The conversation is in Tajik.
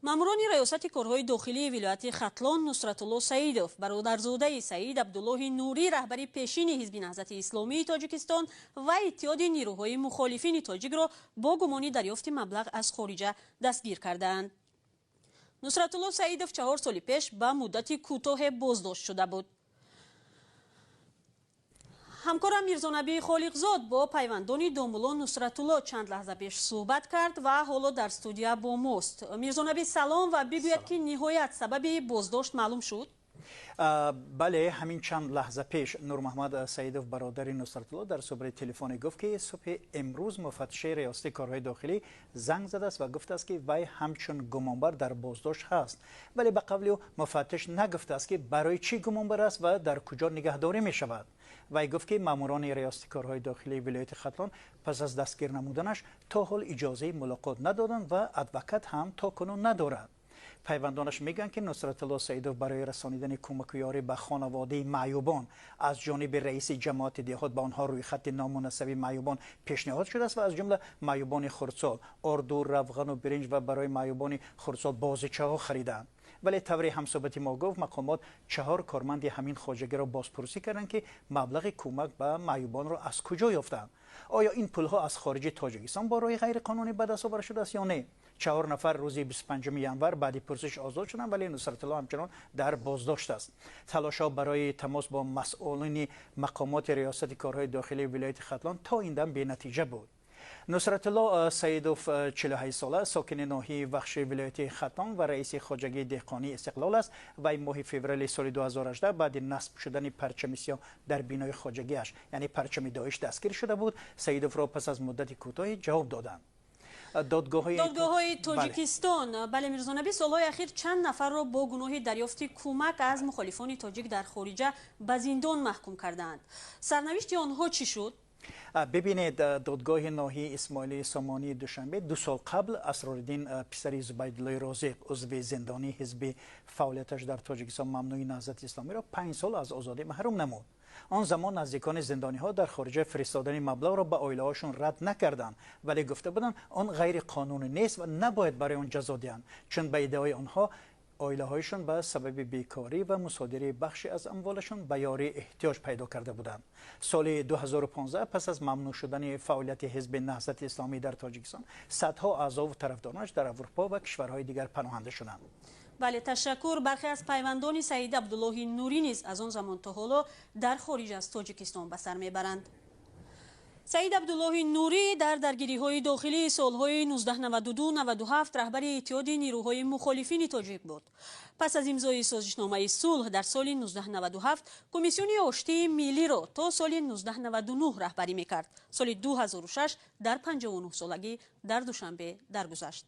Мамурони Раёсати корҳои дохилии вилояти Хатлон Нусратулло Саидов, бародарзодаи Саид Абдуллоҳи Нурӣ, раҳбари пешини Ҳизби Наҳзати Исломии Тоҷикистон ва Иттиҳоди нирӯҳои мухолифини тоҷикро бо гумони дарёфти маблағ аз хориҷа дастгир кардаанд. Нусратулло Саидов 4 соли пеш ба муддати кӯтоҳе боздошт шуда буд. Ҳамкорам Мирзонабии Холиқзод бо пайвандони домулло Нусратулло чанд лаҳза пеш суҳбат кард ва ҳоло дар студия бо мост. Мирзонабӣ, салом, ва бигӯяд, ки ниҳоят сабаби боздошт маълум шуд? Бале, ҳамин чанд лаҳза пеш Нурмуҳаммад Саидов, бародари Нусратулло, дар суҳбати телефонӣ гуфт, ки субҳи имрӯз муфаттиши Риёсати корҳои дохилӣ занг задааст ва гуфтааст, ки вай ҳамчун гумонбар дар боздошт ҳаст, вале ба қавли ӯ муфаттиш нагуфтааст, ки барои чӣ гумонбар аст ва дар куҷо нигаҳдорӣ мешавад. Вай гуфт, ки маъмурони Риёсати корҳои дохилии вилояти Хатлон пас аз дастгир намуданаш то ҳол иҷозаи мулоқот надоданд ва адвокат ҳам то кунун надорад. Пайвандонаш мегӯянд, ки Нусратулло Саидов барои расонидани кӯмаку ёрӣ ба хонаводаи маъюбон аз ҷониби раиси ҷамоати деҳот ба онҳо рӯйхати ному насаби маъюбон пешниҳод шудааст ва аз ҷумла маъюбони хурдсол орду, равғану биринҷ ва барои маъюбони хурдсол бозичаҳо харидаанд. Вале тавре ҳамсӯҳбати мо гуфт, мақомот чаҳор корманди ҳамин хоҷагиро бозпурсӣ карданд, ки маблағи кӯмак ба маъюбонро аз куҷо ёфтаанд, оё ин пулҳо аз хориҷи Тоҷикистон бо роҳи ғайриқонунӣ ба даст оварда шудааст ё не. Чаҳор нафар рӯзи 25 январ баъди пурсиш озод шуданд, вале Нусратулло ҳамчунон дар боздошт аст. Талошҳо барои тамос бо масъулини мақомоти Риёсати корҳои дохилии вилояти Хатлон то ин дам бенатиҷа буд. Нусратулло Саидов 48 сола, сокини ноҳияи Вахши вилояти Хатлон ва раиси хоҷагии деҳқонии «Истиқлол» аст. Вай моҳи феврали соли 2018 баъди насб шудани парчами сиёҳ дар бинои хоҷагиаш, яъне парчами Доиш, дастгир шуда буд. Саидовро пас аз муддати кӯтоҳе ҷавоб доданд. Додгоҳҳои Тоҷикистон, бале, Мирзонаби, солҳои ахир чанд нафарро бо гуноҳи дарёфти кӯмак аз мухолифони тоҷик дар хориҷа ба зиндон маҳкум кардаанд. Сарнавишти онҳо чӣ шуд? Бибинед, додгоҳи ноҳияи Исмоили Сомонии Душанбе 2 сол қабл Асрориддин, писари Зубайдуллои Розиқ, узви зиндонии ҳизби фаъолияташ дар Тоҷикистон мамнӯи Наҳзати Исломиро 5 сол аз озодӣ маҳрум намуд. Он замон наздикони зиндониҳо дар хориҷа фиристодани маблағро ба оилаҳошон рад накарданд, вале гуфта буданд, он ғайриқонунӣ нест ва набояд барои он ҷазо диҳанд, чун ба иддаои онҳо оилаҳояшон ба сабаби бекорӣ ва мусодираи бахше аз амволашон ба ёрӣ эҳтиёҷ пайдо карда буданд. Соли 2015 пас аз мамнӯъ шудани фаъолияти Ҳизби Наҳзати Исломӣ дар Тоҷикистон садҳо аъзову тарафдоронаш дар Аврупо ва кишварҳои дигар паноҳанда шуданд. Бале, ташаккур. Бархе аз пайвандони Саид Абдуллоҳи Нурӣ низ аз он замон то ҳоло дар хориҷ аз Тоҷикистон ба сар мебаранд. Саид Абдуллоҳи Нурӣ дар даргириҳои дохилии солҳои 1992-97 раҳбари Иттиҳоди нирӯҳои мухолифини тоҷик буд. Пас аз имзои созишномаи сулҳ дар соли 1997 Комиссиони оштии миллиро то соли 1999 раҳбарӣ мекард. Соли 2006 дар 59 солагӣ дар Душанбе даргузашт.